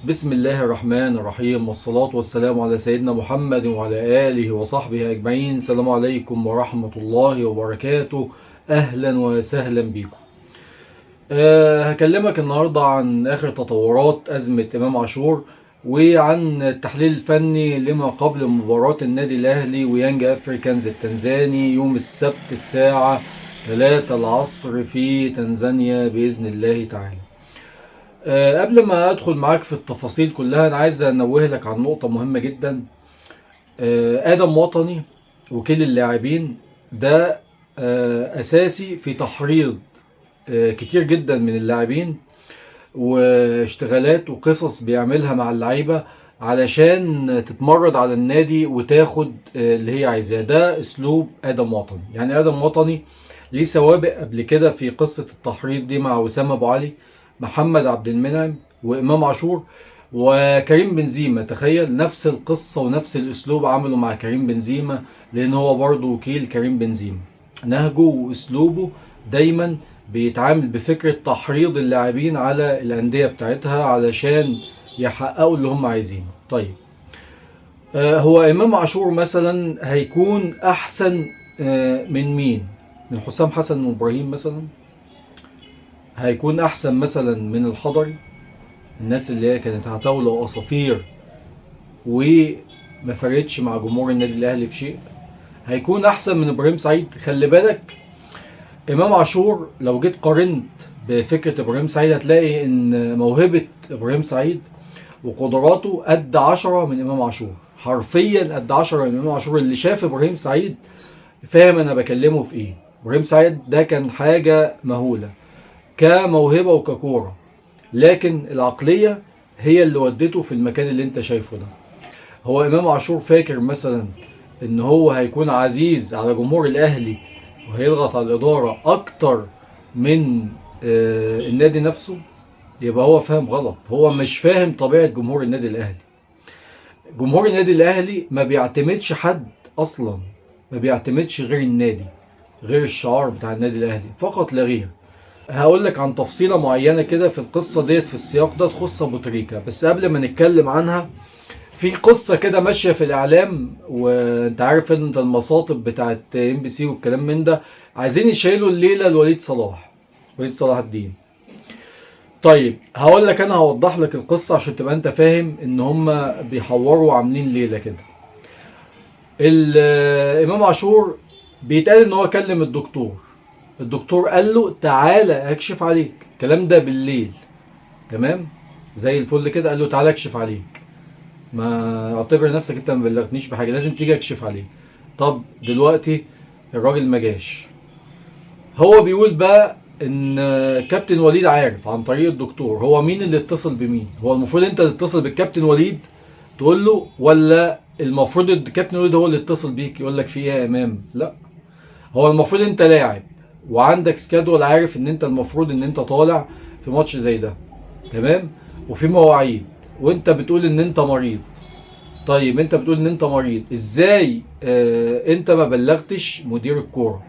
بسم الله الرحمن الرحيم، والصلاة والسلام على سيدنا محمد وعلى آله وصحبه أجمعين. السلام عليكم ورحمة الله وبركاته. أهلا وسهلا بكم. هكلمك النهاردة عن آخر تطورات أزمة إمام عاشور، وعن التحليل الفني لما قبل مباراة النادي الأهلي ويانج أفريكانز التنزاني يوم السبت الساعة 3 العصر في تنزانيا بإذن الله تعالى. قبل ما أدخل معاك في التفاصيل كلها، أنا عايز أنوه لك عن نقطة مهمة جدا. آدم وطني وكيل اللاعبين ده أساسي في تحريض كتير جدا من اللاعبين، واشتغالات وقصص بيعملها مع اللعيبة علشان تتمرد على النادي وتاخد اللي هي عايزاه. ده اسلوب ادم وطني. يعني ادم وطني ليه سوابق قبل كده في قصة التحريض دي مع وسام ابو علي، محمد عبد المنعم، وامام عاشور، وكريم بنزيما. تخيل نفس القصة ونفس الاسلوب عمله مع كريم بنزيما، لان هو برضه وكيل كريم بنزيما. نهجه واسلوبه دايما بيتعامل بفكرة تحريض اللاعبين على الأندية بتاعتها علشان يحققوا اللي هم عايزينه. طيب هو إمام عاشور مثلا هيكون أحسن من مين؟ من حسام حسن وإبراهيم مثلا؟ هيكون أحسن مثلا من الحضري؟ الناس اللي هي كانت عتاولة وأساطير وما فرقتش مع جمهور النادي الأهلي في شيء. هيكون أحسن من إبراهيم سعيد؟ خلي بالك امام عاشور لو جيت قارنت بفكره ابراهيم سعيد هتلاقي ان موهبة ابراهيم سعيد وقدراته قد 10 من امام عاشور، حرفيا قد 10 من امام عاشور. اللي شاف ابراهيم سعيد فاهم انا بكلمه في ايه. ابراهيم سعيد ده كان حاجة مهولة كموهبه وككوره، لكن العقلية هي اللي ودته في المكان اللي انت شايفه ده. هو امام عاشور فاكر مثلا ان هو هيكون عزيز على جمهور الاهلي وهيضغط على الإدارة أكتر من النادي نفسه؟ يبقى هو فاهم غلط. هو مش فاهم طبيعة جمهور النادي الأهلي. جمهور النادي الأهلي ما بيعتمدش حد أصلا، ما بيعتمدش غير النادي، غير الشعار بتاع النادي الأهلي فقط لا غير. هقول لك عن تفصيلة معينة كده في القصة ديت في السياق ده تخص أبو تريكة، بس قبل ما نتكلم عنها في قصة كده ماشية في الإعلام، وأنت عارف إن المصاطب بتاعت MBC والكلام من ده عايزين يشيلوا الليلة لوليد صلاح، وليد صلاح الدين. طيب هقول لك، أنا هوضح لك القصة عشان تبقى أنت فاهم إن هم بيحوروا وعاملين ليلة كده. الإمام عاشور بيتقال إن هو كلم الدكتور، الدكتور قال له تعالى أكشف عليك، الكلام ده بالليل تمام زي الفل كده، قال له تعالى أكشف عليك، ما اعتبر نفسك انت ما بلغتنيش بحاجة، لازم تيجي اكشف عليه. طب دلوقتي الراجل ما جاش. هو بيقول بقى ان كابتن وليد عارف عن طريق الدكتور. هو مين اللي اتصل بمين؟ هو المفروض انت اللي تتصل بالكابتن وليد تقول له، ولا المفروض الكابتن وليد هو اللي اتصل بيك يقول لك في ايه يا امام؟ لا، هو المفروض انت لاعب وعندك schedule، عارف ان انت المفروض ان انت طالع في ماتش زي ده تمام، وفي مواعيد، وانت بتقول ان انت مريض. طيب انت بتقول ان انت مريض ازاي؟ انت ما بلغتش مدير الكورة.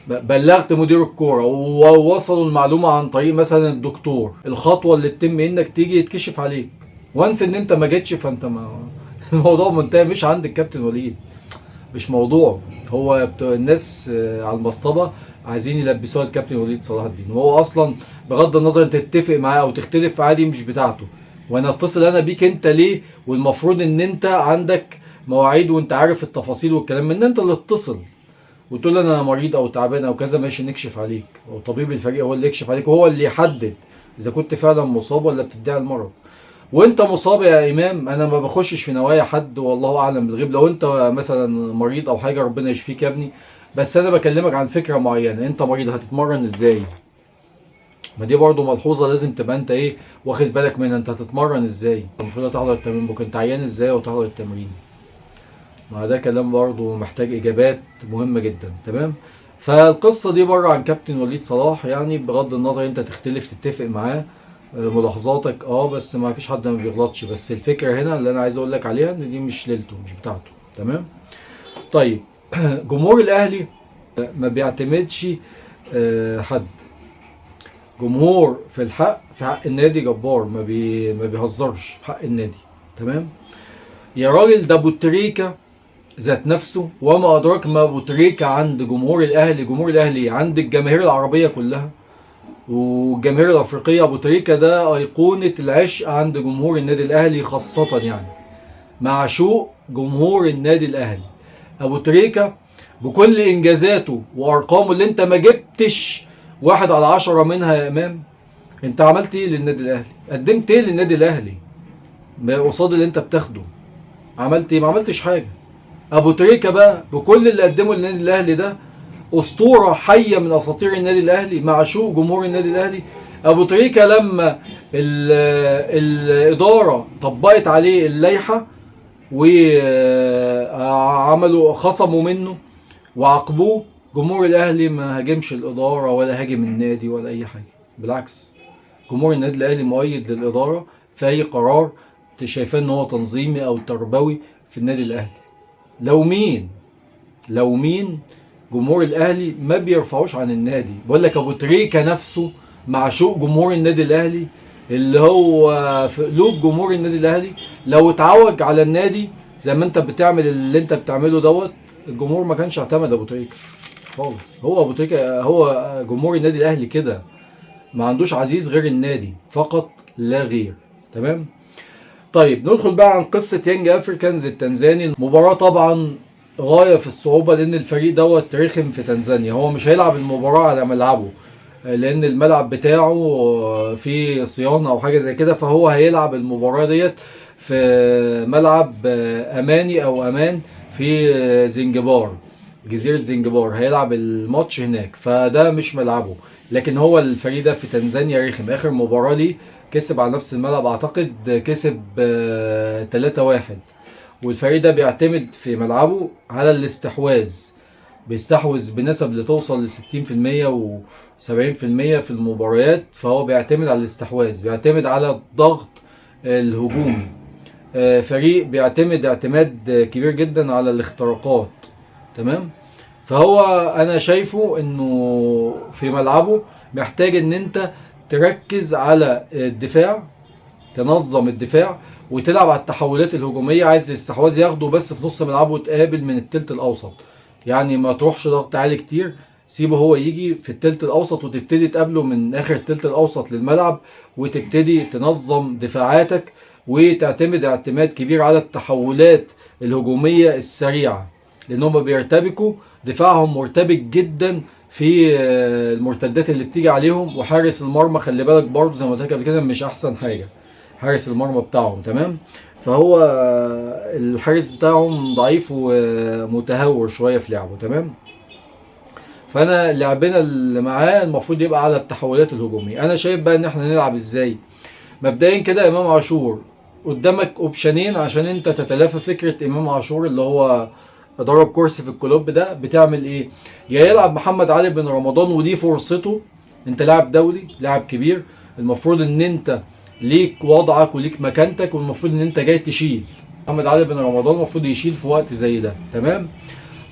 بلغت مدير الكورة ووصلوا المعلومة عن طريق مثلا الدكتور. الخطوة اللي تتم انك تيجي يتكشف عليك. وانس ان انت ما جيتش، فانت ما الموضوع منتهي، مش عند الكابتن وليد، مش موضوعه هو. الناس على المصطبه عايزين يلبسوها الكابتن وليد صلاح الدين، وهو اصلا بغض النظر انت تتفق معاه او تختلف عادي مش بتاعته. وانا اتصل انا بيك انت ليه؟ والمفروض ان انت عندك مواعيد وانت عارف التفاصيل والكلام من انت اللي اتصل وتقول انا مريض او تعبان او كذا، ماشي نكشف عليك، او طبيب الفريق هو اللي يكشف عليك وهو اللي يحدد اذا كنت فعلا مصاب ولا بتدعي المرض. وانت مصاب يا امام، انا ما بخشش في نوايا حد والله اعلم بالغيب، لو انت مثلا مريض او حاجة ربنا يشفيك يا ابني، بس انا بكلمك عن فكرة معينة. انت مريض هتتمرن ازاي؟ ما دي برضو ملحوظة لازم تبقى انت ايه واخد بالك منها. انت هتتمرن ازاي؟ المفروض تحضر التمرين بكره، انت عيان ازاي وتحضر التمرين؟ ما ده كلام برضو محتاج اجابات مهمة جدا تمام. فالقصة دي بره عن كابتن وليد صلاح، يعني بغض النظر انت تختلف تتفق معاه، ملاحظاتك بس ما فيش حد ما بيغلطش. بس الفكرة هنا اللي انا عايز اقول لك عليها ان دي مش ليلته، مش بتاعته تمام. طيب جمهور الاهلي ما بيعتمدش حد. جمهور في الحق، في حق النادي جبار، ما بيهزرش في حق النادي. تمام يا راجل، ده ابو تريكه ذات نفسه، وما ادراك ما ابو تريكه عند جمهور الاهلي، جمهور الاهلي عند الجماهير العربية كلها والجماهير الافريقية. ابو تريكه ده ايقونة العشق عند جمهور النادي الاهلي خاصة، يعني معشوق جمهور النادي الاهلي. ابو تريكه بكل انجازاته وارقامه اللي انت ما جبتش 1 على 10 منها يا امام، انت عملت ايه للنادي الاهلي؟ قدمت ايه للنادي الاهلي قصاد اللي انت بتاخده؟ عملت ايه؟ ما عملتش حاجة. ابو تريكه بقى بكل اللي قدمه للنادي الاهلي ده اسطورة حيه من اساطير النادي الاهلي، معشوق جمهور النادي الاهلي. ابو تريكه لما الادارة طبقت عليه اللائحة وعملوا خصموا منه وعاقبوه، جمهور الاهلي ما هاجمش الادارة ولا هاجم النادي ولا اي حاجة. بالعكس، جمهور النادي الاهلي مؤيد للادارة في اي قرار شايفاه ان هو تنظيمي او تربوي في النادي الاهلي. لو مين جمهور الاهلي ما بيرفعوش عن النادي. بقول لك ابو تريكه نفسه معشوق جمهور النادي الاهلي، اللي هو في قلوب جمهور النادي الاهلي، لو اتعوج على النادي زي ما انت بتعمل اللي انت بتعمله دوت، الجمهور ما كانش اعتمد ابو تريكه خالص. هو ابو تريكه، هو جمهور النادي الاهلي كده، ما عندوش عزيز غير النادي فقط لا غير. تمام. طيب ندخل بقى عن قصة يانج افريكانز التنزاني. المباراة طبعا غاية في الصعوبة، لان الفريق دوت رخم في تنزانيا. هو مش هيلعب المباراة على ملعبه لان الملعب بتاعه فيه صيانة او حاجة زي كده، فهو هيلعب المباراة ديت في ملعب اماني او امان في زنجبار، جزيرة زنجبار، هيلعب الماتش هناك، فده مش ملعبه. لكن هو الفريق ده في تنزانيا رخم. اخر مباراة ليه كسب على نفس الملعب، اعتقد كسب 3-1. والفريق ده بيعتمد في ملعبه على الاستحواذ، بيستحوذ بنسب لتوصل ل 60% و 70% في المباريات، فهو بيعتمد على الاستحواذ، بيعتمد على الضغط الهجومي. فريق بيعتمد اعتماد كبير جدا على الاختراقات. تمام. فهو انا شايفه انه في ملعبه محتاج ان انت تركز على الدفاع، تنظم الدفاع وتلعب على التحولات الهجومية. عايز الاستحواذ ياخده بس في نص ملعبه وتقابل من التلت الاوسط، يعني ما تروحش ضغط عالي كتير، سيبه هو يجي في التلت الاوسط وتبتدي تقابله من اخر التلت الاوسط للملعب، وتبتدي تنظم دفاعاتك وتعتمد اعتماد كبير على التحولات الهجومية السريعة، لان هم بيرتبكوا، دفاعهم مرتبك جدا في المرتدات اللي بتيجي عليهم. وحارس المرمى خلي بالك برضه زي ما قلت لك قبل كده مش احسن حاجة حارس المرمى بتاعهم. تمام. فهو الحارس بتاعهم ضعيف ومتهور شوية في لعبه. تمام. فانا لعبنا اللي معاه المفروض يبقى على التحولات الهجومية. انا شايف بقى ان احنا نلعب ازاي مبدئيا كده. امام عاشور قدامك option ين عشان انت تتلافى فكرة امام عاشور اللي هو ضرب كرسي في الكلوب ده. بتعمل ايه؟ يا يلعب محمد علي بن رمضان ودي فرصته، انت لاعب دولي، لاعب كبير، المفروض ان انت ليك وضعك وليك مكانتك، والمفروض ان انت جاي تشيل. محمد علي بن رمضان المفروض يشيل في وقت زي ده. تمام.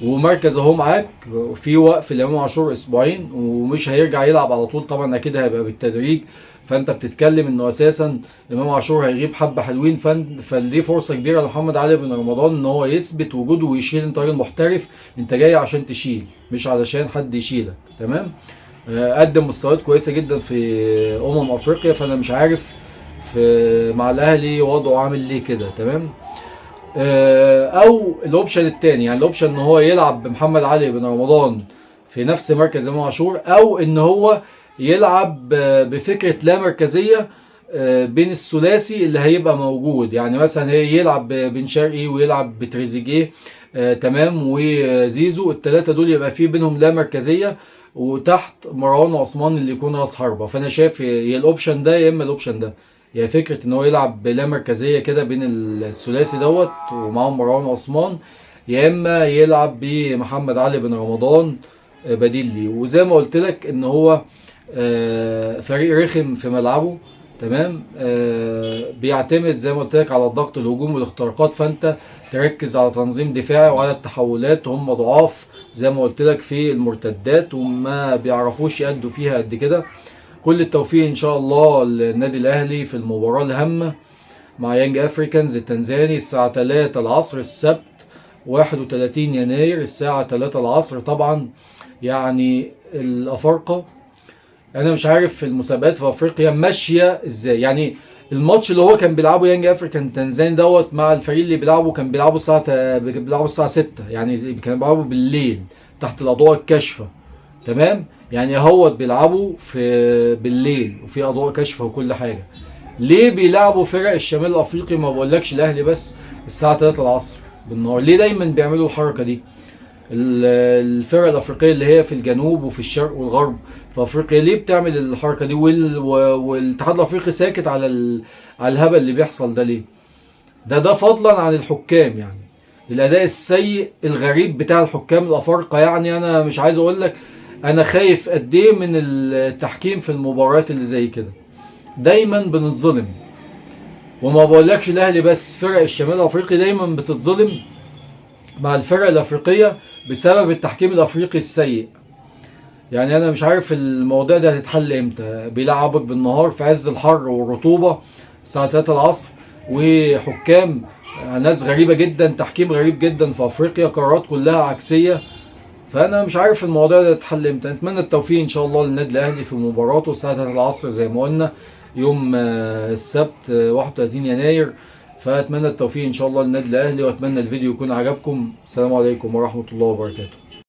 ومركز اهو معاك في وقف لامام عاشور اسبوعين ومش هيرجع يلعب على طول، طبعا اكيد هيبقى بالتدريج. فانت بتتكلم انه اساسا امام عاشور هيغيب حبه حلوين، فليه فرصة كبيرة لمحمد علي بن رمضان ان هو يثبت وجوده ويشيل. انت راجل محترف، انت جاي عشان تشيل مش علشان حد يشيلك. تمام. قدم مستويات كويسة جدا في افريقيا، فانا مش عارف في مع الاهلي وضعه عامل ليه كده. تمام. او ال option الثاني، يعني ال option ان هو يلعب بمحمد علي بن رمضان في نفس مركز امام عاشور، او ان هو يلعب بفكره لا مركزية بين الثلاثي اللي هيبقى موجود. يعني مثلا يلعب بن شرقي ويلعب بتريزيجيه، تمام، وزيزو، الثلاثة دول يبقى في بينهم لا مركزية، وتحت مروان عثمان اللي يكون راس حربه. فانا شايف يا ال option ده يا اما ال option ده، يعني فكرة ان هو يلعب بلا مركزية كده بين الثلاثي دوت ومعاهم مروان عثمان، يا اما يلعب بمحمد علي بن رمضان بديل ليه. وزي ما قلت لك ان هو فريق رخم في ملعبه. تمام. بيعتمد زي ما قلت لك على الضغط الهجومي والاختراقات، فانت تركز على تنظيم دفاعي وعلى التحولات. هم ضعاف زي ما قلت لك في المرتدات وما بيعرفوش يأدوا فيها قد كده. كل التوفيق ان شاء الله للنادي الاهلي في المباراة الهامة مع يانج افريكانز التنزاني الساعة 3 العصر السبت 31 يناير الساعة 3 العصر. طبعا يعني الافارقة انا مش عارف المسابقات في افريقيا ماشية ازاي. يعني الماتش اللي هو كان بيلعبه يانج افريكان تنزاني دوت مع الفريق اللي بيلعبه كان بيلعبه الساعة 6، يعني كان بيلعبه بالليل تحت الاضواء الكاشفة، تمام؟ يعني هو بيلعبوا في بالليل وفي اضواء كاشفة وكل حاجة. ليه بيلعبوا فرق الشمال الافريقي، ما بقولكش الاهلي بس، الساعة 3 العصر بالنهار؟ ليه دايما بيعملوا الحركة دي؟ الفرق الافريقية اللي هي في الجنوب وفي الشرق والغرب في افريقيا ليه بتعمل الحركة دي؟ والاتحاد الافريقي ساكت على على الهبل اللي بيحصل ده ليه؟ ده فضلا عن الحكام، يعني الاداء السيء الغريب بتاع الحكام الافارقة. يعني انا مش عايز اقول لك انا خايف قد ايه من التحكيم في المباريات اللي زي كده، دايما بنتظلم. وما بقولكش الاهلي بس، فرق الشمال الافريقي دايما بتتظلم مع الفرق الافريقية بسبب التحكيم الافريقي السيء. يعني انا مش عارف الموضوع ده هتتحل امتى. بيلعبك بالنهار في عز الحر والرطوبة الساعة 3 العصر، وحكام ناس غريبة جدا، تحكيم غريب جدا في افريقيا، قرارات كلها عكسية. فانا مش عارف الموضوع ده هيتحل امتى. نتمنى التوفيق ان شاء الله للنادي الاهلي في مباراته الساعة 3 العصر زي ما قلنا يوم السبت 31 يناير. فاتمنى التوفيق ان شاء الله للنادي الاهلي، واتمنى الفيديو يكون عجبكم. السلام عليكم ورحمة الله وبركاته.